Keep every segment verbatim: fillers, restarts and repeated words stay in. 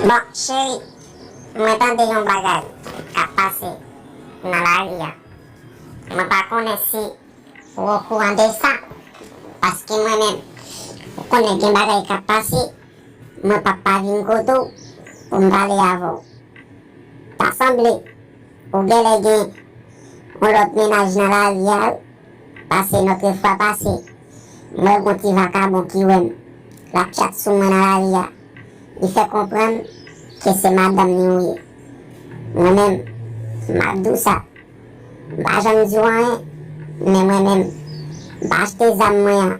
Bon, cheri, mwen tande yon bagay k ap pase nan lari a. Mwen pa konnen si ou okouran de sa, paske mwen menm, ou konnen gen bagay k ap pase, mwen p ap pa vin kote w pou m pale avè w. Ta sanble ou genlè gen yon lòt mennaj nan lari a wi. Paske lòt fwa pase, m wè gon ti vakabon ki wè m, l ap tchat sou mwen nan lari a. Li fè konprann ke se madanm li ou ye. Mwen menm, m ap di w sa. M pa janm di w anyen, men mwen menm, m pa achte zam mwen an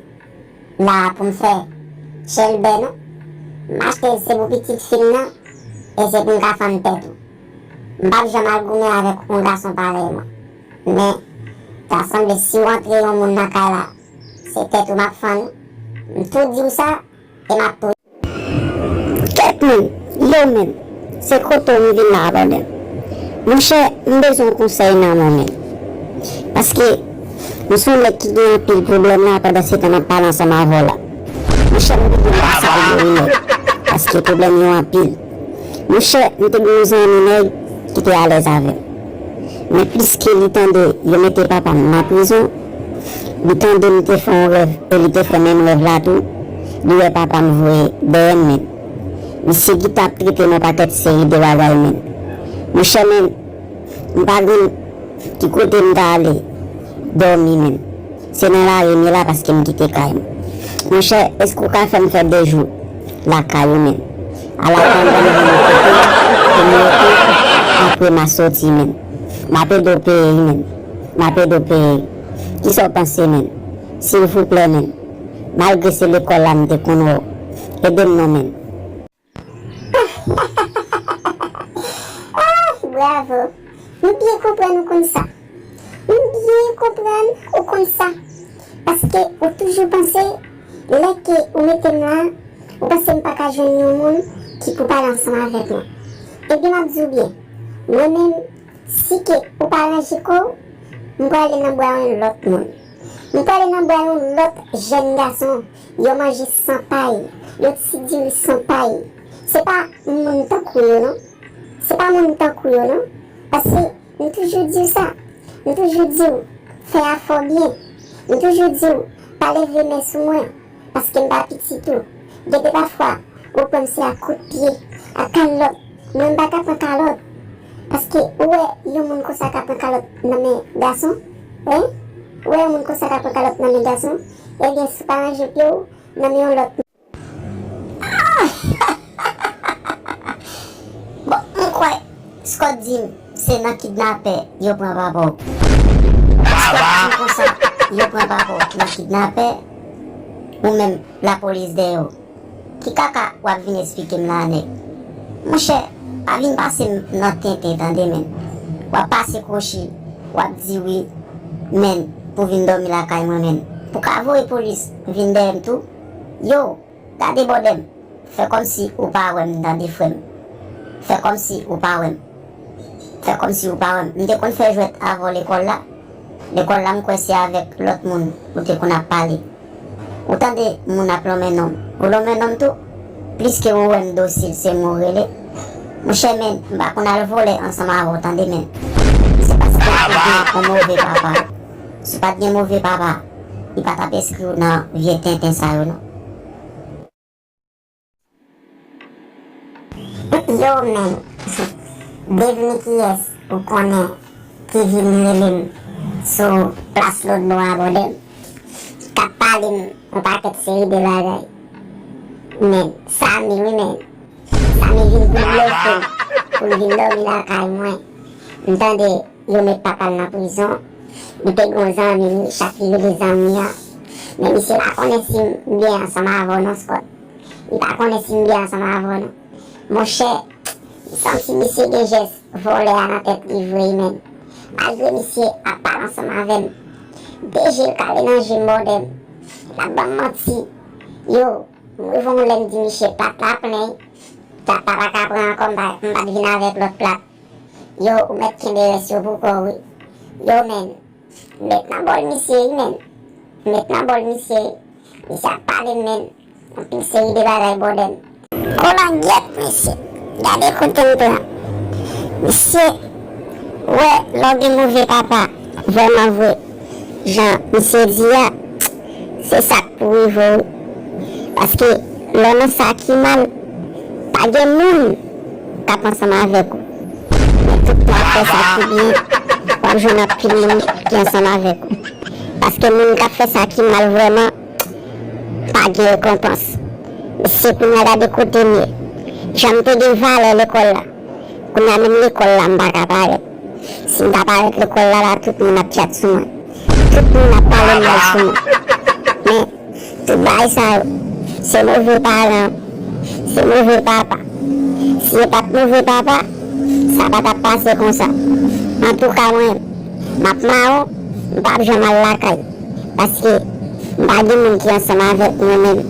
la pou m fè chèlbè non. M achte l se pou pitit fi m nan, e se pou m ka fann tèt ou. M p ap janm al goumen avèk yon gason parèy mwen. Men, ta sanble si w antre yon moun nan kay la, se tèt ou m ap fann. M tou di w sa, e m ap tou. Kèt men, yo men, se kote w m vin la a bòdè. Monchè, m bezwen yon konsèy nan men w men. Paske, m se yon nèg ki gen anpil pwoblèm la, pandan se tan m ap pale ansanm avè w la. Monchè, m bezwen pase pou geri nèg, paske pwoblèm yo anpil. Monchè, m te gen yon zanmi nèg ki te alèz avè m. Men pliske li tande yo mete papa m nan prizon, li tande m te fè yon rèv e li te fè menm rèv la tou, li wè papa m voye dèyè m men. Misye ki t ap trete m yon pakèt seri de bagay men. Monchè men, m pa konn ki kote m ta ale dòmi men. Se nan lari m ye la paske m kite kay m. Monchè, èske w ka fè m fè de jou lakay ou men? Ala pandan m vin kote pou m rete, apre m a soti men. M ap ede w peye wi men. M ap ede w peye wi. Kisa w panse men? Silvouplè men. Malgre se lekòl la m te konn wè w. Ede m non men. Ah, bravo! M byen konprann ou konn sa. M byen konprann ou konn sa. Paske ou toujou panse, lè ke ou mete m la, ou panse m pa ka jwenn yon moun ki pou pale ansanm avèk mwen. Ebyen, m ap di w byen, mwen menm, si ke ou pa ranje kò w, m prale nan bra yon lòt moun. M prale nan bra yon lòt jèn gason. Yo manje san pay, yo ti diri san pay. Se pa moun tankou yo non. Se pa moun tankou yo non. Paske m toujou di w sa. M toujou di w fè afè w byen. M toujou di w pa leve men sou mwen. Paske m pa pitit ou. Gen de pafwa, ou pran m se ak kout pye, ak kalòt. Mwen m pa ka pran kalòt. Paske ou wè yon moun konsa ka pran kalòt nan men gason? Hein? Ou wè yon moun konsa ka pran kalòt nan men gason? Ebyen, si w pa ranje pye w, nan men yon lòt. Bon, m kwè Scott di m se nan kidnapè yo pran papa w. Scott di m konsa yo pran papa w nan kidnapè, ou menm lapolis dèyè w. Ki kaka w ap vin esplike m la nèg? Monchè, pa vin pase m nan tenten tande men. W ap pase kwochi, w ap di wi men pou vin dòmi lakay mwen men. Pou ka voye polis vin dèyè m tou? Yo, gade bòdè m. Fè kòmsi ou pa wè m tande frè m. Fè kòmsi ou pa wè m. Fè kòmsi ou pa wè m. M te konn fè jwèt avè w lekòl la. Lekòl la m kwè se avèk lòt moun ou te konn ap pale. Ou tande moun ap lonmen non m. Ou lonmen non m tou. Pliske ou wè m dosil se mwen w rele. Monchè men, m pa konn al vòlè ansanm avè w tande men. Se paske ou gen yon move papa. Si w pa t gen move papa, li pa t ap enskri w nan vye tenten sa yo non. Yo men, devni kiyès ou konnen ki vin rele m sou plas lòtbò a bòdè m, k ap pale m yon pakèt seri de bagay. Men, Samy wi men, Samy vin pou l blofe m, pou l vin dòmi lakay mwen. M tande yo met papa l nan prizon. Li te gen yon zanmi li, chak li rele zanmi an. Men misye pa konnen si m byen ansanm avè w non, Scott. Li pa konnen si m byen ansanm avè w non. Monchè, li santi misye gen jès vòlè a nan tèt li vre wi men. Malgre misye ap pale ansanm avè m, de je l kale nan je m bòdè m. L ap ban m manti. Yo, m rive yon lè m di misye plat la plen. Plat la pa ka pran ankò, m pa, m pa t vin avèk lòt plat. Yo, ou mèt kenbe rès yo pou kò w wi. Yo men, met nan bòl misye wi men. Met nan bòl misye. Misye ap pale men. Anpil seri de bagay bòdè m. Kolangyèt mesye. Gade kote m pran. Misye, wè, lè w gen move papa, vrèman vre, jan misye di a, se sa k pou rive w wi. Paske lè w nan sa ki mal, pa gen moun k ap ansanm avèk ou. Men tout moun ap fè sa ki byen, w ap jwenn anpil moun ki ansanm avèk ou. Paske moun k ap fè sa ki mal vrèman, pa gen rekonpans. Mesye, kounye a gade kote m ye. Jan m te gen valè lekòl la, kounye a menm lekòl la m pa ka parèt. Si m ta parèt lekòl la, la tout moun ap tchat sou mwen. Tout moun ap pale mal sou mwen. Men, tout bagay sa yo, se move paran, se move papa. Si yo pa t move papa, sa pa t ap pase konsa. Antouka, mwen, m ap mawon, m p ap janm al lakay. Paske m pa gen moun ki ansanm avèk mwen menm.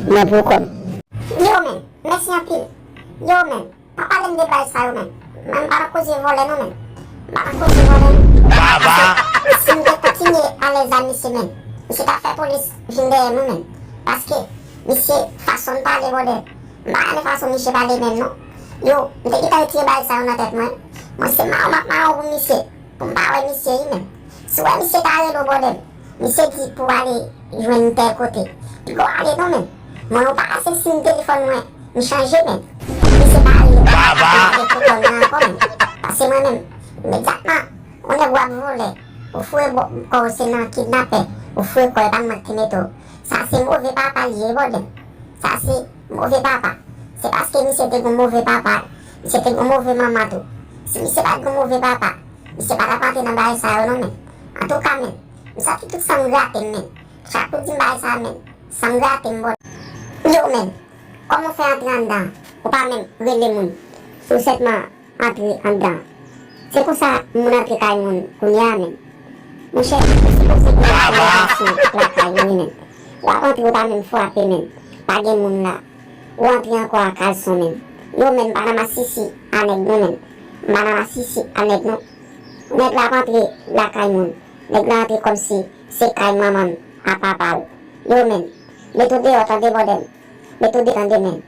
Mwen pou kò m. Yo, men, mèsi anpil. Yo, men, pa pale m de bagay sa yo, men. Mwen, m pa nan koze vòlè, non, men. M pa nan koze vòlè, non. Paske si m te kontinye ale zam misye, men, misye t ap fè polis vin dèyè nou, men. Paske misye, fason l pale, bòdè. M pa renmen fason misye pale, menm, non. Yo, m te gentan retire bagay sa yo nan tèt mwen. Mwen, se mawon m ap mawon pou misye. Pou m pa wè misye wi menm. Si w wè misye ta rele w bòdèl, misye di pou w ale jwenn tèl kote, piga w ale non menm. Mwen ou pa ka sezi m telefòn mwen, m chanje menm. Misye pa rele m, m pa rele telefòn mwen ankò menm. Paske mwen menm, imedyatman, yon nèg w ap vòlè, ou foure kò w se nan kidnapè, ou foure kò w e pa mwen ki mete w. Sa se move papa li ye bòdèl. Sa se move papa. Se paske misye te gon move papa, misye te gon move manman tou. Si misye pa t gon move papa, misye pa t ap antre nan bagay sa yo non men. Antouka men, m santi tout san m grate m men. Chak ou di m bagay sa men, san m grate m bòdèl. Yo men, kòman w fè antre anndan an? Ou pa menm rele moun. Ou senpman antre anndan. Se konsa moun antre kay moun kounye a menm. Monchè, ou sipoze gen yon gason lakay ou wi menm. W ap antre ou pa menm frape menm. Pa gen moun la. Ou antre ankò a kalson menm. Yo menm pa nan masisi a nèg non menm. M pa nan masisi a nèg non. Nèg la ap antre lakay moun. Nèg la antre kòmsi se kay manman l a papa l. Yo menm. Mete w deyò tande bòdèl. Mete w deyò tande menm.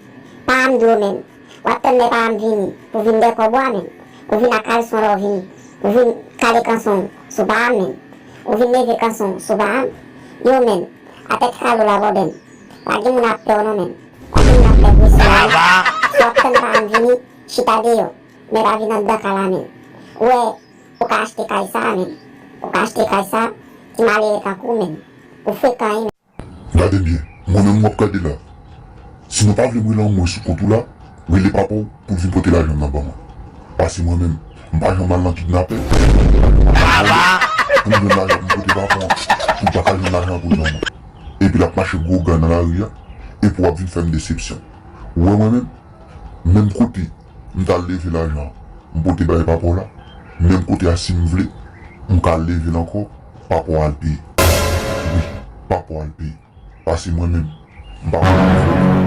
Paran m di w menm. W ap tann lè paran m vini pou vin dèkò bwa menm. Ou vin ak kalson lè w vini. Ou vin kale kanson w sou paran m menm. Ou vin leve kanson w sou paran m. Yo menm. A tèt kale w la bòdèl. Pa gen moun ap pè w non menm. Pa gen moun ap pè presyon w non. Si w ap tann paran m vini, chita deyò. Men pa vin anndan kay la menm. Ou wè, ou ka achte kay sa a menm. Ou ka achte kay sa a, ti malere tankou w menm. Ou frekan wi menm. Gade byen, mwen menm w ap gade la. Si nou pa vle m rele anmwe sou kont ou la, rele papa w pou l vin pote lajan m nan ban mwen. Paske mwen menm, m pa janm al nan kidnapè, m pa janm al nan vòlè pou m jwenn lajan pou m pote papa w, pou m pa ka jwenn lajan pou l ban mwen. Epi l ap mache gwo gan nan lari a, epi w ap vin fè m desepsyon. Ou wè mwen menm, menm kote m t al leve lajan an, m pote bay papa w la, menm kote a si m vle, m ka al leve l ankò, papa w al peye. Wi, papa w al peye. Paske mwen menm, m pa konn vòlè.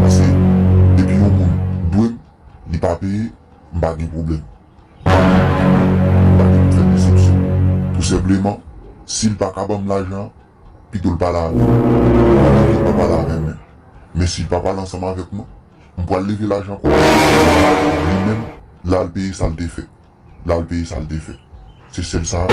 Paske depi yon moun dwe m, li pa peye, m pa gen pwoblèm. M pa gen pou m fè desepsyon. Tou senpleman, si l pa ka ban m lajan an, pito l pale avè m. Li pa pale avè m menm. Men si l pa pale ansanm avèk mwen, m pral leve lajan kòb la. Li menm, l al peye sa l te fè. L al peye sa l te fè. Se sèl sa.